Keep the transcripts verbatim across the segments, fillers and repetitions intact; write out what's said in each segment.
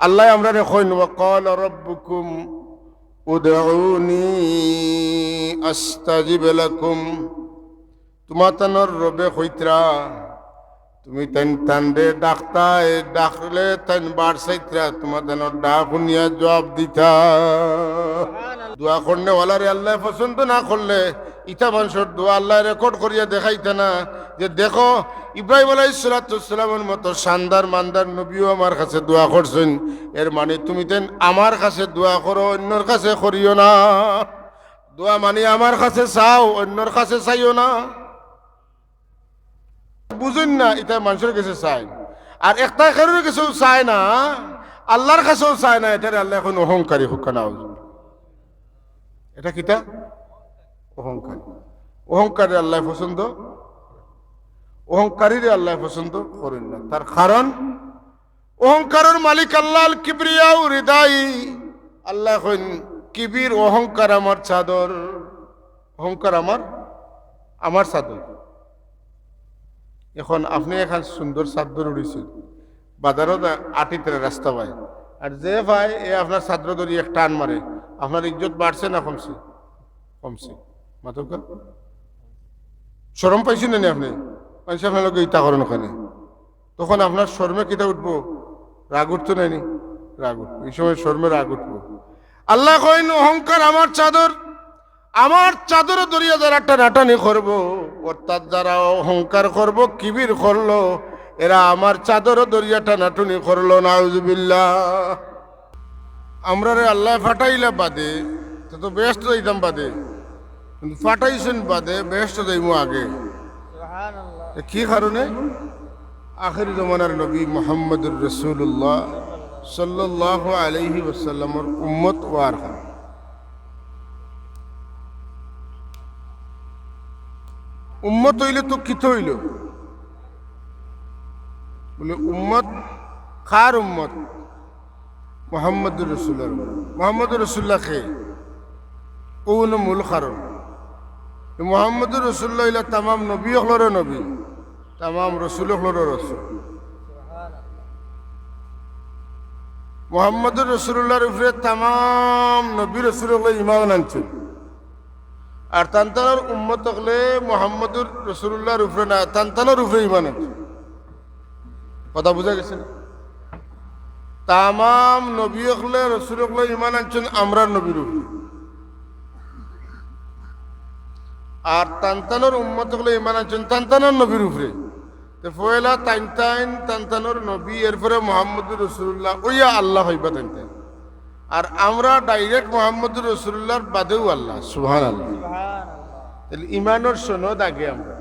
আল্লায় আমরারে কইন, "ওয়া ক্বালা রাব্বুকুম উদউনি আস্তাজিব লাকুম।" তুমাতানর রবে কইতরা, তুমি তাইন তানরে ডাকতায়, ডাকলে তাইন বার চাইতরা, তুমাতানর ডাক হুনিয়া জুয়াব দিতা। দোয়া করনেওয়ালারে আল্লায় পছন্দ না করলে, ইতা মানষর দোয়া আল্লায় record করিয়া দেখাইতা না যে, "দেখো, ইব্রাহিম আলাইহিস সালাতু ওয়াস সালামর মতো শানদার মানদার নবীও আমার কাছে দোয়া করছইন।" এর মানে তুমি তাইন আমার কাছে দোয়া করো, অইন্যর কাছে করিও না। দোয়া মানে আমার কাছে চাও, অইন্যর কাছে চাইও না। বুঝইন না, ইতা মানষর কাছে চায়। আর একটা কেউর কাছেও চায় না, আল্লার কাছেও চায় না, ইতারে আল্লায় কইন অহংকারী। হুক্কা নাউজুবিল্লাহ। ইতা কিতা? অহংকারী। অহংকারীরে আল্লায় পছন্দ, অহংকারীরে আল্লায় পছন্দ করইন না। তার কারণ, অহংকারর মালিক আল্লাহ, আল কিবরিয়াউ রিদাই। আল্লায় কইন, "কিবির, অহংকার আমার চাদর, অহংকার আমার, আমার চাদর।" এখন আপনে একখান সুন্দর চাদর উড়িছইন, বাজারো যা-, আটিতরা রাস্তা পায়, আর যে পায়, এ আপনার চাদর ধরি এক টান মারে, আপনার ইজ্জত বাড়ছে না কমছে? কমছে। মাতউক্কা? শরম পাইছইন না নি আপনে? মানষে আপনার লগে ইতা করইন কেনে? তখন আপনার শরমে কিতা উঠবো? রাগ উঠতো না নি? রাগ উঠবো। ই সময় শরমে রাগ উঠবো। আল্লায় কইন, "অহংকার আমার চাদর, আমার চাদর ধরিয়া যারা টানাটানি করবো, অর্থাৎ যারা অহংকার করবো, কিবির করলো, এরা আমার চাদর ধরিয়া টানাটুনি করলো।" নাউজুবিল্লাহ। আমরারে আল্লায় ফাটাইলা বাদে, তে তো বেহেস্তো যাইতাম বাদে, কিন্তু ফাটাইছইন বাদে, বেহেস্তো যাইমু আগে। সুবহানাল্লাহ। এ কি কারণে? আখেরি জমানার নবী মুহাম্মদুর রাসূলুল্লাহ সাল্লাল্লাহু আলাইহি ওয়াসাল্লামর উম্মত অওয়ার কারণে। উম্মত অইলে তো কিতা অইলো? বলে, উম্মত কার উম্মত? মুহাম্মদুর রাসূলুল্লাহর উম্মত। মুহাম্মদুর রাসূলুল্লাহ কে? অউ অইলো মূল কারণ। মুহাম্মদুর রাসূলুল্লাহ অইলা তামাম নবী অকলরও নবী, তামাম রসুল অকলরও রসুল। মুহাম্মদুর রাসূলুল্লাহর উপরে তামাম নবী রসুল অকলে ঈমান আনছইন। আর তান তানর উম্মত অকলে মুহাম্মদুর রাসূলুল্লাহর উপরে না, তান তানর উপরে ঈমান আনছইন। কথা বুঝা গেছে না? তামাম নবী অকলে, রসুল অকলে ঈমান আনছইন আমরার নবীর উপরে। আর তান তানর উম্মত অকলে ঈমান আনছইন তান তানর নবীর উপরে। তে পয়লা তান তান, তান তানর নবী, এরপরে মুহাম্মদুর রাসূলুল্লাহ, অইয়া আল্লাহ অইবা তান তান। আর আমরা direct মুহাম্মদুর রাসূলুল্লাহর বাদেউ আল্লাহ। সুবহানাল্লাহ। তাইলে ঈমানর সনদ আগে আমরা।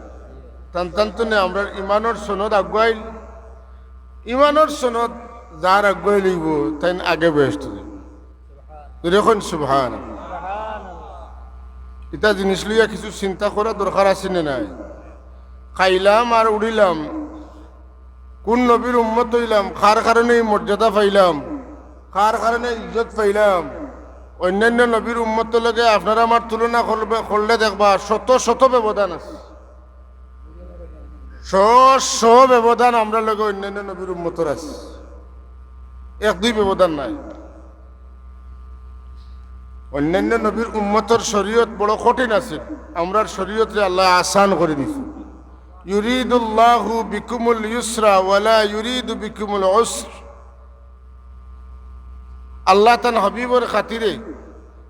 তান তান তনে আমরার ঈমানর সনদ আগুয়াইল। ঈমানর সনদ যার আগুয়াইল অইবো, তাইন আগে বেহেস্তো যাইবো। জোরে কইন সুবহানাল্লাহ। ইতা জিনিস লইয়া কিছু চিন্তা করা দরকার আছে নি নাই? খাইলাম আর উড়িলাম, কুন নবীর উম্মত অইলাম, কার কারণে ই মর্যাদা পাইলাম, কার কারণে ইজ্জত পাইলাম। অইন্যান্য নবীর উম্মতর লগে আপনার আমার তুলনা করবে, করলে দেখবা শত শত ব্যবধান আছে, শ শ ব্যবধান আমরার লগে অইন্যান্য নবীর উম্মতর আছে, এক দুই ব্যবধান নায়। অইন্যান্য নবীর উম্মতর শরীয়ত বড় কঠিন আছিল, আমরার শরীয়তরে আল্লায় আসান করি দিছে। ইউরিদুল্লাহু বিকুমুল ইউসরা ওয়ালা ইউরিদু বিকুমুল উসর। আল্লাহ তান হাবিবর খাতিরে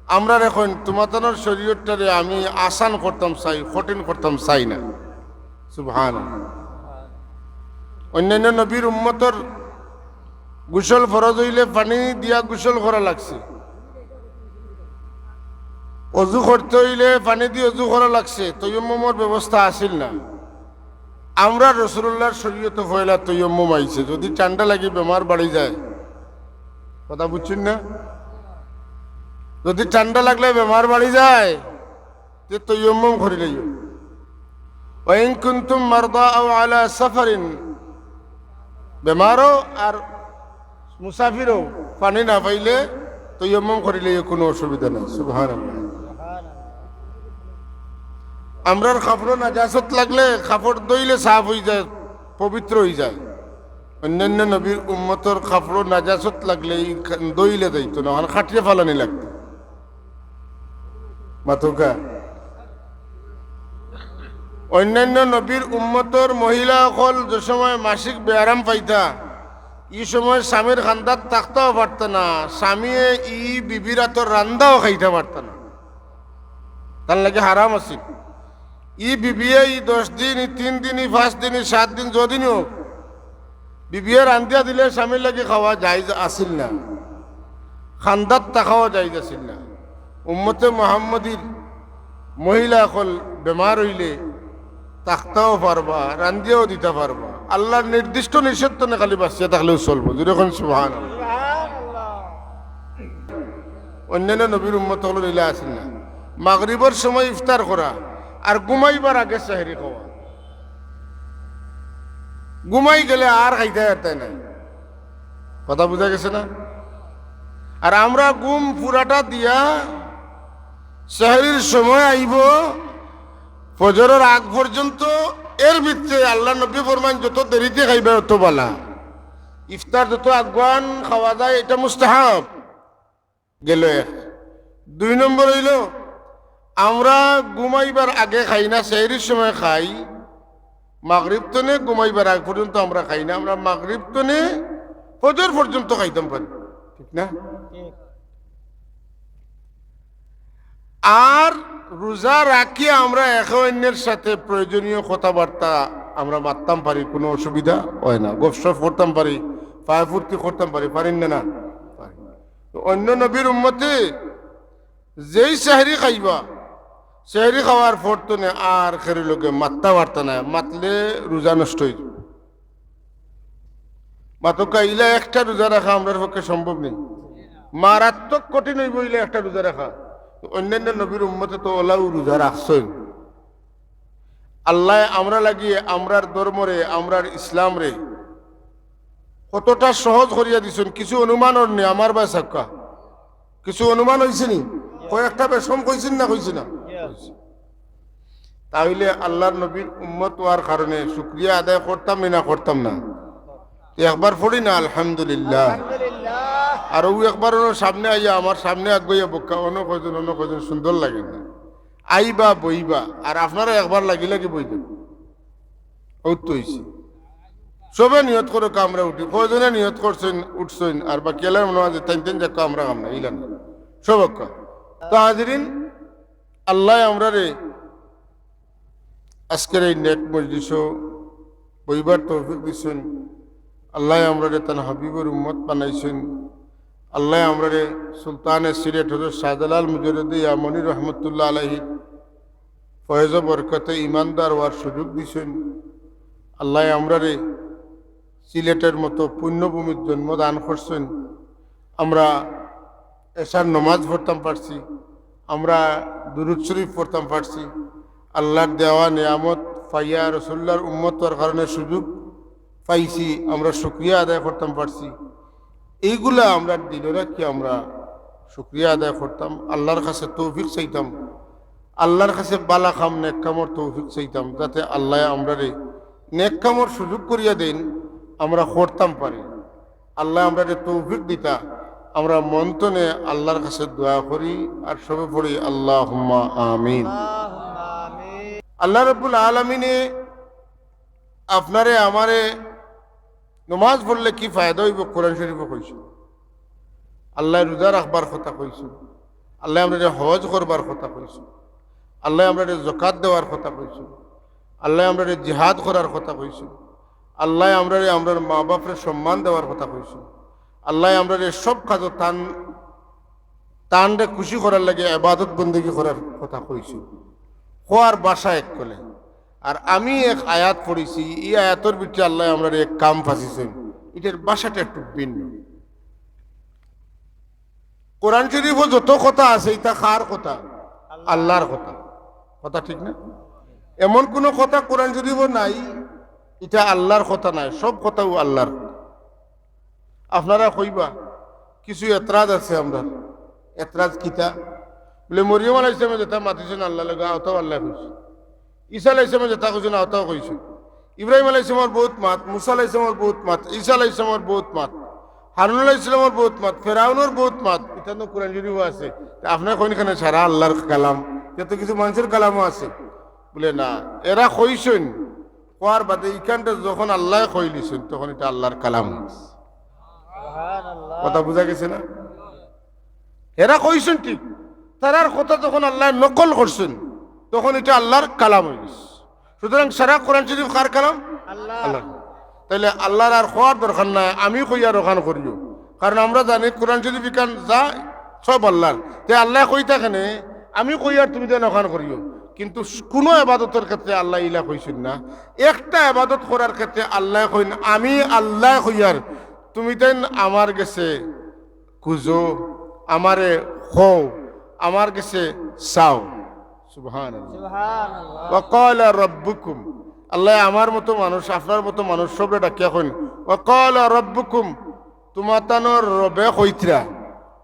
আমরারে কইন, তুমাতানর শরীয়তটারে আমি আসান করতাম চাই, কঠিন করতাম চাই না। সুবহানাল্লাহ। অইন্যান্য নবীর উম্মতর গোসল ফরজ অইলে পানি দিয়া গোসল করা লাগছে, অজু করতে অইলে পানি দিয়া অজু করা লাগছে, তৈয়ম্মুমর ব্যবস্থা আছিল না। আমরার রসুলুল্লাহর শরীয়তো পয়লা তৈয়ম্মুম আইছে। যদি ঠান্ডা লাগি বেমার বাড়ি যায়, কথা বুঝছইন না? যদি ঠান্ডা লাগলে বেমার বাড়ি যায়, তে তৈয়ম্মুম করি লইও। ওয়া ইন কুনতুম মারদা আও আলা সাফারিন, বেমারও আর মুসাফিরও পানি না পাইলে তৈয়ম্মুম করি লইও, কুনু অসুবিধা নাই। সুবহানাল্লাহ। আমরার কাপড়ো নাজাসত লাগলে কাপড় ধইলে সাফ অইযায়, পবিত্র অইযায়। অন্যান্য নবীর উম্মতর কাপড়ো নাজাসত লাগলে ই খা-, ধইলে যাইতো না, অখান কাটিয়া ফালানি লাগতো। মাতউক্কা। অন্যান্য নবীর উম্মতর মহিলা অকল যে সময় মাসিক বেয়ারাম পাইতা, ই সময় স্বামীর কান্দাত থাকতাও পারতা না, স্বামীয়ে ই বিবির আতর রান্দাও খাইতা পারতা না, তান লাগি হারাম আছিল। ই বিবিয়ে ই দশ দিন, ই তিন দিন, ই পাঁচ দিন, ই সাত দিন, যদিন অউক, বিবিয়ে রান্দিয়া দিলে স্বামীর লাগি খাওয়া জায়েজ আছিল না, কান্দাত থাকাও জায়েজ আছিল না। উম্মতে মুহাম্মদীর মহিলা অকল বেমার অইলে থাকতাও পারবা, রান্দিয়াও দিতা পারবা। আল্লার নির্দিষ্ট নিষেধ তনে খালি বাচিয়া থাকলেও চলবো। জোরে কইন সুবহানাল্লাহ। অন্যান্য নবীর উম্মত অকলর ইলা আছিল না। মাগরিবর সময় ইফতার করা আর ঘুমাইবার আগে সেহরি খাওয়া। ঘুমাই গেলে আর খাইতা পারতায় নায়। কথা বুঝা গেছে না? আর আমরা ঘুম পুরাটা দিয়া সেহরির সময় আইবো, ফজরর আগ পর্যন্ত। এর ভিতরে আল্লার নবী ফরমাইন, যত দেরিতে খাইবা অত বালা। ইফতার যত আগুয়ান খাওয়া যায়, ইটা মুস্তাহাব। গেল এক। দুই নম্বর অইলো, আমরা ঘুমাইবার আগে খাই না, সেহরির সময় খাই। মাগরিব তনে ঘুমাইবার আগ পর্যন্ত আমরা খাই না, আমরা মাগরিব তনে ফজর পর্যন্ত খাইতাম পারি, ঠিক না? আর রোজা রাখিয়া আমরা একে অন্যের সাথে প্রয়োজনীয় কথাবার্তা আমরা মাততাম পারি, কোনো অসুবিধা অয় না, গফসফ করতাম পারি, ফায়ফুর্তি করতাম পারি, পারি না? না, পারি। তো অন্য নবীর উম্মতে যেই সেহরি খাইবা, সেহরি খাওয়ার পর তনে আর কেউর লগে মাততা পারতা নায়, মাতলে রোজা নষ্ট অইযিবো। মাতউক্কা, ইলা একটা রোজা রাখা আমরার পক্ষে সম্ভব নি, মারাত্মক কঠিন অইবো ইলা একটা রোজা রাখা। তো অন্যান্য নবীর উম্মতে তো অলাউ রোজা রাখছইন। আল্লায় আমরা লাগি, আমরার ধর্মরে, আমরার ইসলামরে কতটা সহজ করিয়া দিছইন, কিছু অনুমান অর নি আমার বা সাক্কা। কিছু অনুমান অইছে নি? কয়েকটা বেশম কইছইন না, কইছি না? তাইলে আল্লার নবীর উম্মত অওয়ার কারণে শুকরিয়া আদায় করতাম নি না করতাম না? একবার পড়ি না, আলহামদুলিল্লাহ। আর অউ একবার অনো সামনে আইয়া, আমার সামনে আগুয়াইয়া বউক্কা, অনো কয়জন, অনো কয়জন, সুন্দর লাগে না? আইবা, বইবা, আর আপনারা একবার লাগি লাগি বইবা। অউ তো অইছে। সবে নিয়ত করউক্কা আমরা উঠি, কয়জনে নিয়ত করছইন, উঠছইন, আর বাকি আল্লার মনে অয় যে তাইন তাইন যাউক্কা, আমরা কাম না, ইলা না। সব অউক্কা। তো হাজিরিন, আল্লায় আমরারে আজকের এই নেক মজলিসো বইবার তৌফিক দিছইন। আল্লায় আমরারে তান হাবিবর উম্মত বানাইছইন। আল্লায় আমরারে সুলতানে সিলেট হযরত শাহজালাল মুজাররদে ইয়ামনি রহমতুল্লাহ আলাইহির ফয়েজ ও বরকতে ইমানদার অওয়ার সুযোগ দিছইন। আল্লায় আমরারে সিলেটের মতো পুণ্যভূমিত জন্ম দান করছইন। আমরা এশার নমাজ পড়তাম পারছি, আমরা দুরুদ শরীফ পড়তাম পারছি, আল্লার দেওয়া নিয়ামত পাইয়া রসুলুল্লাহর উম্মত অওয়ার কারণে সুযোগ পাইছি, আমরা শুকরিয়া আদায় করতাম পারছি। এইগুলা আমরা দিলো রাখি আমরা শুকরিয়া আদায় করতাম, আল্লার কাছে তৌফিক চাইতাম, আল্লার কাছে বালা কাম নেক কামর তৌফিক চাইতাম, যাতে আল্লায় আমরারে নেক কামর সুযোগ করিয়া দেইন, আমরা করতাম পারি। আল্লায় আমরারে তৌফিক দিতা, আমরা মন তনে আল্লার কাছে দোয়া করি আর সবে পড়ি আল্লাহুম্মা আমিন। আল্লাহ রাব্বুল আলামিনে আপনারে আমারে নমাজ পড়লে কি ফায়দা অইবো কোরআন শরীফো কইছইন। আল্লায় রোজা রাখবার কথা কইছইন, আল্লায় আমরারে হজ করবার কথা কইছইন, আল্লায় আমরারে যাকাত দেওয়ার কথা কইছইন, আল্লায় আমরারে জিহাদ করার কথা কইছইন, আল্লায় আমরারে আমরার মা বাপরে সম্মান দেওয়ার কথা কইছইন, আল্লায় আমরারে সব কাজো তান, তানরে খুশি করার লাগি ইবাদত বন্দেগি করার কথা কইছইন। কওয়ার ভাষা এক কলে। আর আমি এক আয়াত পড়ছি, ই আয়াতর ভিতরে আল্লায় আমরারে এক কাম ফাঁসিছইন, ইটার ভাষাটা একটু ভিন্ন। কোরআন শরীফো যত কথা আছে, ইটা কার কথা? আল্লার কথা। কথা ঠিক না? এমন কোনো কথা কোরআন শরীফো নাই, ইটা আল্লার কথা নায়, সব কথাউ আল্লার। আপনারা কইবা, কিছু এতরাজ আছে আমরার। এতরাজ কিতা? বুলে, মরিয়ম আলাইহিস সালামে যেটা মাতিছইন আল্লার লগে, অতাউ আল্লায় কইছইন। ঈসা আলাইহিস সালামে যেটা কইছইন, অতাউ কইছইন। ইব্রাহিম আলাইহিস সালামর বউত মাত, মুসা আলাইহিস সালামর বউত মাত, ঈসা আলাইহিস সালামর বউত মাত, হারুন আলাইহিস সালামর বউত মাত, ফেরাউনর বউত মাত, ইতা তো কুরআন শরীফো আছে। তে আপনে কইন কেনে সারা আল্লার কালাম, ইতা তো কিছু মানষর কালামও আছে। বুলে না, এরা কইছইন, কওয়ার বাদে ইখানটা যখন আল্লায় কইলিছইন, তখন ইটা আল্লার কালাম। কথা বুঝা গেছে না? এরা কইছইন ঠিক, তারার কথা যখন আল্লায় নকল করছইন, তখন ইটা আল্লার কালাম অইগেছে। সুতরাং সারা কুরআন শরীফ কার কালাম? আল্লার। তাইলে আল্লার আর কওয়ার দরকার নাই, আমি কইয়ার অখান করিও। কারণ আমরা জানি কুরআন শরীফ ইখান যা সব আল্লার। তে আল্লায় কইতা কেনে, আমি কইয়ার তুমি যেন অখান করিও। কিন্তু কুনু এবাদতর ক্ষেত্রে আল্লায় ইলা কইছইন না। একটা এবাদত করার ক্ষেত্রে আল্লায় কইন, আমি আল্লায় কইয়ার তুমি তাইন আমার গেছে খুঁজো, আমারে কও, আমার গেছে চাও। সুবহানাল্লাহ। সুবহানাল্লাহ। ওয়া ক্বালা রাব্বুকুম। আল্লায় আমার মতো মানুষ, আপনার মতো মানুষ সবরে ডাকিয়া কইন, ওয়া ক্বালা রাব্বুকুম, তুমাতানর রবে কইতরা,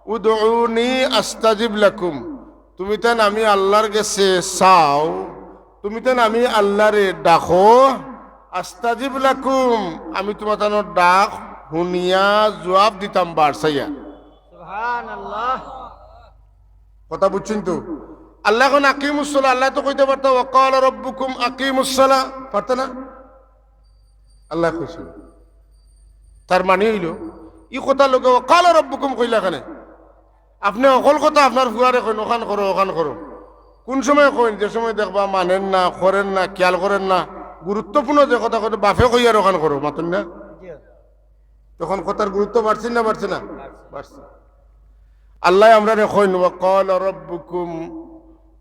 উদউনি আস্তাজিব লাকুম, তুমি তাইন আমি আল্লার গেছে চাও, তুমি তাইন আমি আল্লারে ডাকো, আস্তাজিব লাকুম, আমি তুমাতানর ডাক হুনিয়া জুয়াব দিতাম বারসাইয়া। সুবহানাল্লাহ। কথা বুঝছইন তো? আল্লায় কইন আকিমুস সালাহ, আল্লায় তো কইতা পারতা, ওয়া ক্বালা রাব্বুকুম আকিমুস সালাহ, পারতা না? আল্লায় কইছইন। তার মানি অইলো, ই কথার লগে ওয়া ক্বালা রাব্বুকুম কইলা কেনে? আপনে হকল কথা আপনার ফুয়ারে কইন, অখান করো, অখান করো। কুন সময় কইন? যে সময় দেখবা মানইন না, করইন না, খিয়াল করইন না। গুরুত্বপূর্ণ যে কথা কইন, বাফে কইয়ার অখান করো, মাতইন না? তখন কথার গুরুত্ব বাড়ছে না বাড়ছে না? বাড়ছে। আল্লায় আমরারে কইন, ওয়া ক্বালা রাব্বুকুম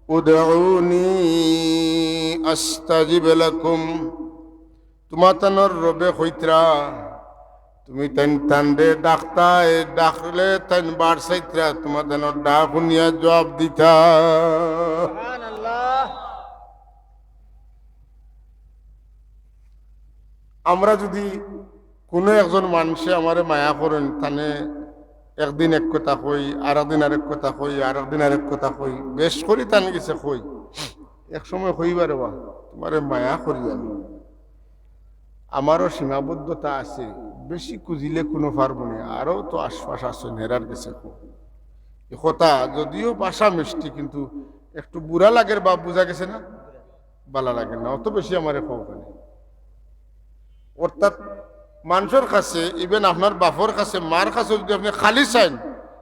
উদউনি আস্তাজিব লাকুম। তুমাতানর রবে কইতরা, তুমি তাইন তানরে ডাকতায়, ডাকলে তাইন বারসাইতরা, তুমাতানর ডাক হুনিয়া জুয়াব দিতা। সুবহানাল্লাহ। আমরা যুদি কুনু একজন মানষে আমারে মায়া করইন, তানে একদিন এক কথা কই, আরক দিন আরক কথা কই, আরক দিন আরক কথা কই, বেশ করি তান গেছে কই। এক সময় কইবা, "রে বা, তুমারে মায়া করি আমি, আমারও সীমাবদ্ধতা আছে, বেশি খুঁজিলে কুনু পারমু নি, আরও তো আশপাশ আছে, হেরার গেছে কই।" ই কথা যদিও ভাষা মিষ্টি, কিন্তু একটু বুরা লাগের বা বুঝা গেছে না? বালা লাগে না, অত বেশি আমারে কও কেনে। অর্থাৎ মানষর কাছে, even আপনার বাফর কাছে, মার কাছে যুদি আপনে খালি চাইন,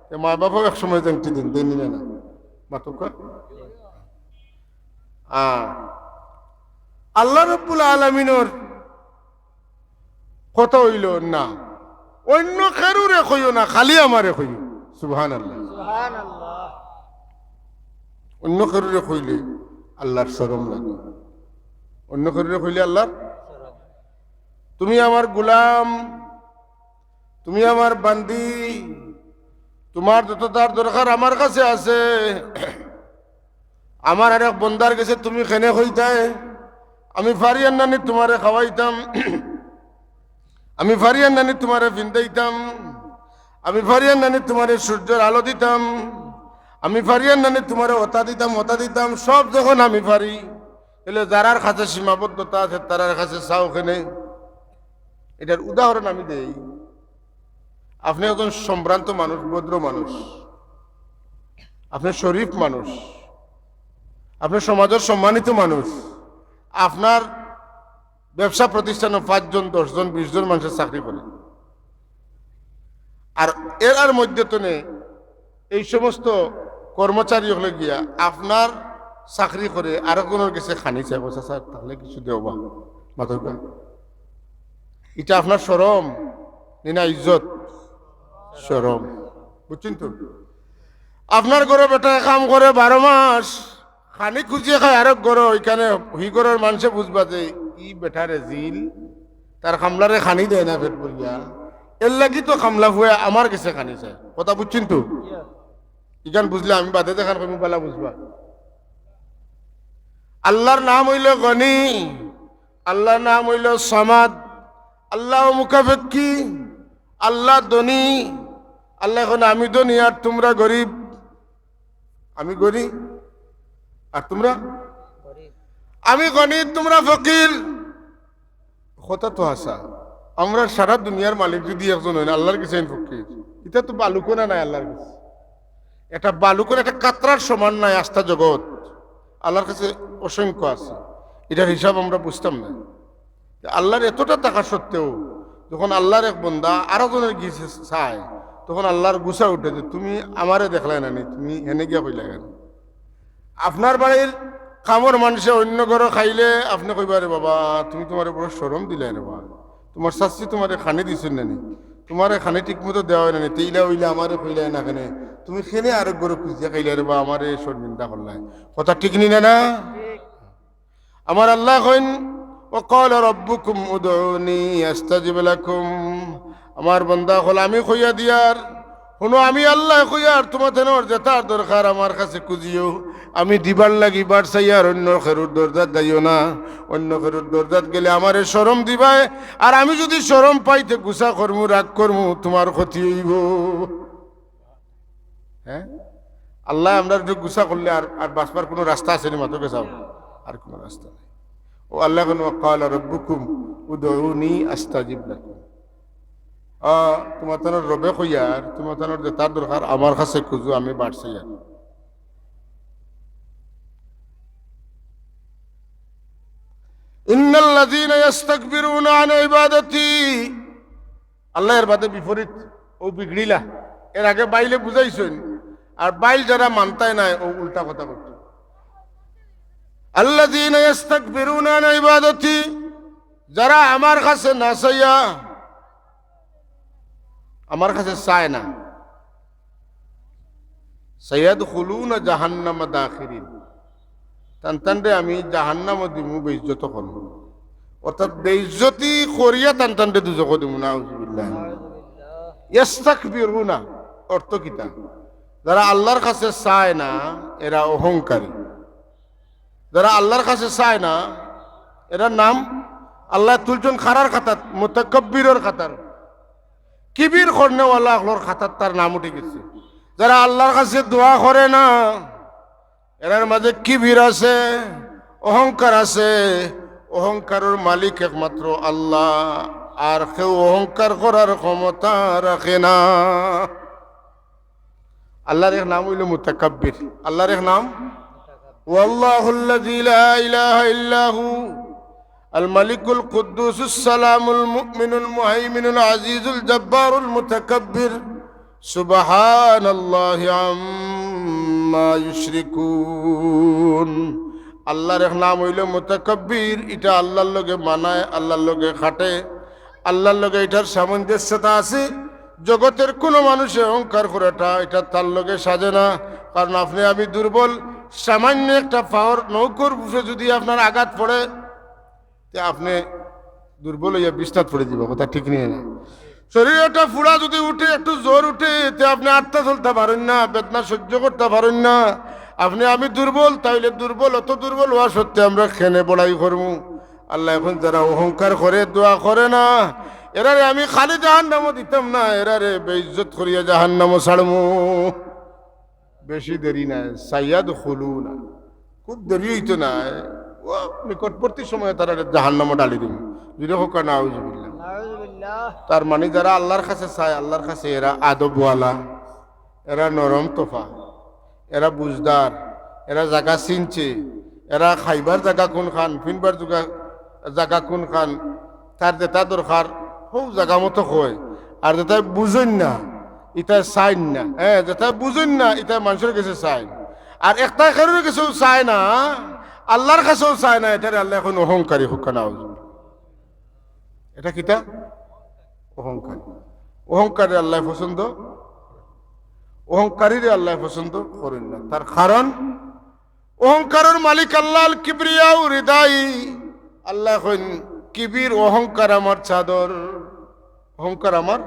তে মা বাফও এক সময় জেংটি দিন, দেইন নি না? মাতউক্কা। আ, আল্লাহ রাব্বুল আলামিনর কথা অইলো না, অইন্য কেউরে কইও না, খালি আমারে কইও। সুবহানাল্লাহ। সুবহানাল্লাহ। অইন্য কেউরে কইলে আল্লার শরম লাগে। অইন্য কেউরে কইলে আল্লার, তুমি আমার গোলাম, তুমি আমার বান্দি, তুমার যততার দরকার আমার কাছে আছে। আমার আরক বন্দার গেছে তুমি কেনে কইতায়, আমি ফারিয়ার নানি তুমারে খাওয়াইতাম, আমি ফারিয়ার নানি তুমারে ফিন্দাইতাম, আমি ফারিয়ার নানি তুমারে সূর্যর আলো দিতাম, আমি ফারিয়ার নানি তুমারে অতা দিতাম, অতা দিতাম, সব যখন আমি ফারি, তাইলে যারার কাছে সীমাবদ্ধতা আছে, তারার কাছে চাও কেনে? ইটার উদাহরণ আমি দেই। আপনে একজন সম্ভ্রান্ত মানুষ, ভদ্র মানুষ, আপনে শরীফ মানুষ, আপনে সমাজর সম্মানিত মানুষ, আপনার ব্যবসা প্রতিষ্ঠানো পাঁচজন, দশজন, বিশজন মানষে চাকরি করে। আর এরার মধ্যে তনে এই সমস্ত কর্মচারী অকলে গিয়া আপনার চাকরি করে আরকজনর গেছে খানি চায়, "চাচা, তাইলে কিছু দেও বা।" মাতউক্কা। ইটা আপনার শরম নি না ইজ্জত? শরম। বুঝছইন তো? আপনার ঘরো বেটায় কাম করে বারো মাস, খানি খুজিয়া খায় আরক ঘরো, ইখানে হি ঘরর মানষে বুঝবা যে ই বেটা রেজিল, তার কামলারে খানি দেয় না পেট ভরিয়া, এরলাগি তো কামলা পুয়ায় আমার গেছে খানি চায়। কথা বুঝছইন তো? ইখান বুঝলে আমি বাদে যেখান কইমু বালা বুঝবা। আল্লার নাম অইলো গনি, আল্লার নাম অইলো সামাদ, আল্লাহ মুখাপেক্ষী, আল্লাহ ধনী। আল্লায় কইন, "আমি ধনী আর তুমরা গরিব, আমি গনি আর তুমরা, আমি গনি, তুমরা ফকির।" কথা তো হাছা। আমরা সারা দুনিয়ার মালিক যদি একজন অইন, আল্লাহর গেছে অইন ফকির, ইটা তো বালুকণা নায় আল্লাহর গেছে। এটা বালুকণা, একটা কাতরার সমান নায় আস্তা জগৎ। আল্লাহর কাছে অসংখ্য আছে, ইটার হিসাব আমরা বুঝতাম না। আল্লাহর এতটা থাকা সত্ত্বেও যখন আল্লাহর এক বন্দা আরো জনের গেছে চায়, তখন আল্লাহর গুসা উঠে যে, "তুমি আমারে দেখলায় না নি, তুমি হেনে গিয়া কইলায় কেনে?" আপনার বাড়ির কামর মানষে অইন্য ঘরো খাইলে আপনে কইবা, "রে বাবা, তুমি তুমারে বড় শরম দিলায় রে বাবা, তুমার শাস্তি তুমারে খানি দিছইন না নি, তুমারে খানি ঠিক মতো দেওয়া অয় না নি, তেইলা অইলে আমারে কইলায় না কেনে, তুমি কেনে আরক ঘরো খুঁজিয়া খাইলায় রে বাবা, আমারে শরমিন্দা করলায়।" কথা ঠিক নি না, না? আমার আল্লায় কইন, "ওয়া ক্বালা রাব্বুকুম উদউনি আস্তাজিব লাকুম।" আমার বন্দা অকল, আমি কইয়া দিয়ার, হুনো, আমি আল্লায় কইয়ার, তুমাতানর যেতার দরকার আমার কাছে খুঁজিও, আমি দিবার লাগি বাট চাইয়ার, অইন্য কেউর দরজাত যাইও না। অইন্য কেউর দরজাত গেলে আমারে শরম দিবায়, আর আমি যুদি শরম পাই তে গুসা করমু, রাগ করমু, তুমার ক্ষতি অইবো। হ্যাঁ, আল্লায় আমরারে একটু গুসা করলে আর, আর বাঁচবার কুনু রাস্তা আছে নি? মাতো গেছাও, আর কুনু রাস্তা নাই। ও আল্লায় কইন, "ওয়া ক্বালা রাব্বুকুম উদউনি আস্তাজিব লাকুম।" আ, তুমাতানর রবে কইয়ার, তুমাতানর যেতার দরকার আমার কাছে খুঁজো, আমি বাট চাইয়ার। ইন্নাল্লাযীনা ইয়াস্তাকবিরুনা আন ইবাদাতি, আল্লায় এর বাদে বিপরীত, অউ বিগড়িলা। এর আগে বাইলে বুঝাইছইন, আর বাইল যারা মানতায় নায়, অউ উল্টা কথা কইতো। আল্লাযীনা ইয়াস্তাকবিরুনা আন ইবাদাতি, যারা আমার কাছে না চাইয়া, আমার কাছে চায় না, সায়াদখুলুনা জাহান্নামা দাখিরিন, তান তানরে আমি জাহান্নামো দিমু, বেইজ্জত করমু। অর্থাৎ বেইজ্জতি করিয়া তান তানরে দুজখো দিমু, নাউজুবিল্লাহ। ইয়াস্তাকবিরুনা অর্থ কিতা? যারা আল্লাহর কাছে চায় না, এরা অহংকারী। যারা আল্লাহর কাছে চায় না, এরার নাম আল্লায় তুলছইন কারার খাতাত, মুতাকাব্বিরর খাতাত। কিবির করনেওয়ালা অকলর খাতাত তার নাম উঠি গেছে। যারা আল্লাহর কাছে দোয়া করে না, এরার মাঝে কিবির আছে, অহংকার আছে। অহংকারর মালিক একমাত্র আল্লাহ, আর কেউ অহংকার করার ক্ষমতা রাখে না। আল্লাহর এক নাম অইলো মুতাকাব্বির। আল্লাহর এক নাম, ওয়াল্লাহুল্লাযী লা ইলাহা ইল্লা হু, আল মালিকুল কুদ্দুসুস সালামুল মুমিনুল মুহাইমিনুল আজিজুল জাব্বারুল মুতাকাব্বির, সুবহানাল্লাহি আম্মা ইউশরিকুন। আল্লাহর এক নাম অইলো মুতাকাব্বির, ইটা আল্লাহর লগে মানায়, আল্লাহর লগে খাটে, আল্লাহর লগে ইটার সামঞ্জস্যতা আছে। জগতের কুনু মানুষে অহংকার করেটা, ইটা তার লগে সাজে না। কারণ আপনে আমি দুর্বল, সামান্য একটা পাওর নৌকর উপরে যুদি আপনার আঘাত পড়ে, তে আপনে দুর্বল অইয়া বিছনাত পড়ি যিবা, কথা ঠিক নি না? শরীর একটা ফুড়া যুদি উঠে, একটু জ্বর উঠে, তে আপনে আটতা চলতা পারইন না, বেদনা সহ্য করতা পারইন না। আপনে আমি দুর্বল, তাইলে দুর্বল, অত দুর্বল অওয়া সত্ত্বে আমরা কেনে বড়াই করমু? আল্লায় কইন, যারা অহংকার করে, দোয়া করে না, এরারে আমি খালি জাহান্নামো দিতাম না, এরারে বেইজ্জত করিয়া জাহান্নামো ছাড়মু। বেশি দেরি নাই, সায়াদখুলুনা। খুব দেরি অইতো নায়, অউ নিকটবর্তী সময়ে তারারে জাহান্নামো ঢালি দিমু। জুরে কউক্কা, নাউজুবিল্লাহ। নাউজুবিল্লাহ। তার মানে যারা আল্লাহর কাছে চায়, আল্লাহর কাছে এরা আদবওয়ালা, এরা নরম তফা, এরা বুঝদার, এরা জাগা চিনছে, এরা খাইবার জাগা কুনখান, ফিনবার জুগা-, জাগা কুনখান, তার যেটা দরকার, হউ জাগা মতো কয়। আর যেটা বুঝইন না, ইটা চাইন না। হ্যাঁ, যেটা বুঝইন না, ইটা মানষর গেছে চাইন। আর একটা কেউর গেছেও চায় না, আল্লাহর কাছেও চায় না, ইটারে আল্লায় কইন অহংকারী, কউক্কা নাউজুবিল্লাহ। ইটা কিতা? অহংকারী। অহংকারীরে আল্লায় পছন্দ, অহংকারীরে আল্লায় পছন্দ করইন না। তার কারণ, অহংকারর মালিক আল্লাহ, আল কিবরিয়াউ রিদাই। আল্লায় কইন, কিবির, অহংকার আমার চাদর, অহংকার আমার,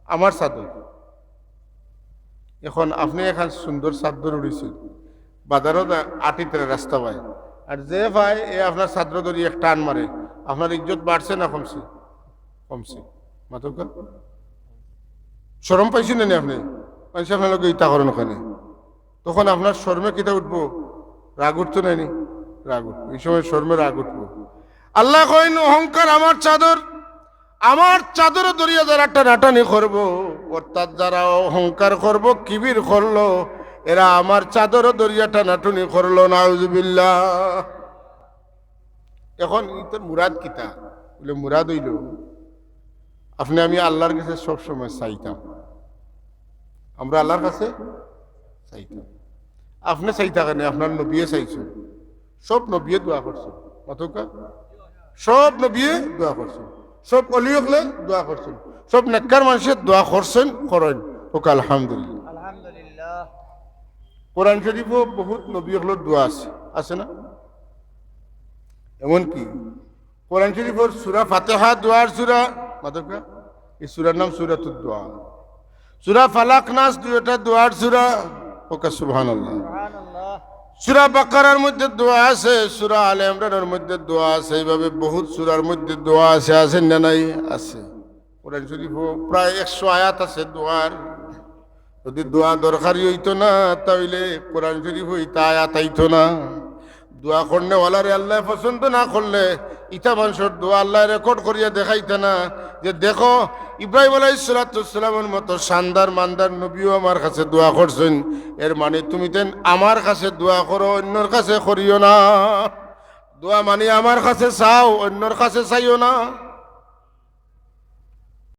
আমার চাদর। এখন আপনে একখান সুন্দর চাদর উড়িছইন, বাজারো যা-, আটিতরা রাস্তা পায়, আর যে পায়, এ আপনার চাদর ধরি এক টান মারে, আপনার ইজ্জত বাড়ছে না কমছে? কমছে। মাতউক্কা। শরম পাইছইন না নি আপনে? মানষে আপনার লগে ইতা করইন কেনে? তখন আপনার শরমে কিতা উঠবো? রাগ উঠতো নায় নি? রাগ উঠবো। ই সময় শরমে রাগ উঠবো। আল্লায় কইন, "অহংকার আমার চাদর, আমার চাদর ধরিয়া যারা টানাটানি করবো, অর্থাৎ যারা অহংকার করবো, কিবির করলো, এরা আমার চাদর ধরিয়া টানাটানি করলো।" নাউজুবিল্লাহ। এখন ইতার মুরাদ কিতা? বলে, মুরাদ অইলো, আপনে আমি আল্লার কাছে সব সময় চাইতাম, আমরা আল্লার কাছে চাইতাম। আপনে চাইতা কেনে? আপনার নবিয়ে চাইছইন, সব নবিয়ে দোয়া করছইন। মাতউক্কা, সব নবিয়ে দোয়া করছইন, সব অলি অকলে দোয়া করছইন, সব নেককার মানষে দোয়া করছইন, করইন। কউক্কা আলহামদুলিল্লাহ। আলহামদুলিল্লাহ। কোরআন শরীফো বহুত নবী অকলর দোয়া আছে, আছে না? এমনকি কোরআন শরীফর সূরা ফাতিহা দোয়ার সূরা, মাতউক্কা, এই সূরার নাম সূরাতুদ দোয়া। সূরা ফালাক নাস দুইটা দোয়ার সূরা, কউক্কা সুবহানাল্লাহ। সুবহানাল্লাহ। সূরা বাকারার মধ্যে দোয়া আছে, সূরা আলে ইমরানের মধ্যে দোয়া আছে, এইভাবে বহুত সূরার মধ্যে দোয়া আছে, আছে না নাই? আছে। কোরআন শরীফো প্রায় একশো আয়াত আছে দোয়ার। যদি দোয়া দরকারি অইতো না, তাইলে কোরআন শরীফো ইতা আয়াত আইতো না। দোয়া করনেওয়ালারে আল্লায় পছন্দ না করলে, ইতা মানষর দোয়া আল্লায় রেকর্ড করিয়া দেখাইতা না যে, "দেখো, ইব্রাহিম আলাইহিস সালাতু ওয়াস সালামর মতো শানদার মানদার নবীও আমার কাছে দোয়া করছইন।" এর মানে তুমি তেন আমার কাছে দোয়া করো, অইন্যর কাছে করিও না। দোয়া মানে আমার কাছে চাও, অইন্যর কাছে চাইও না।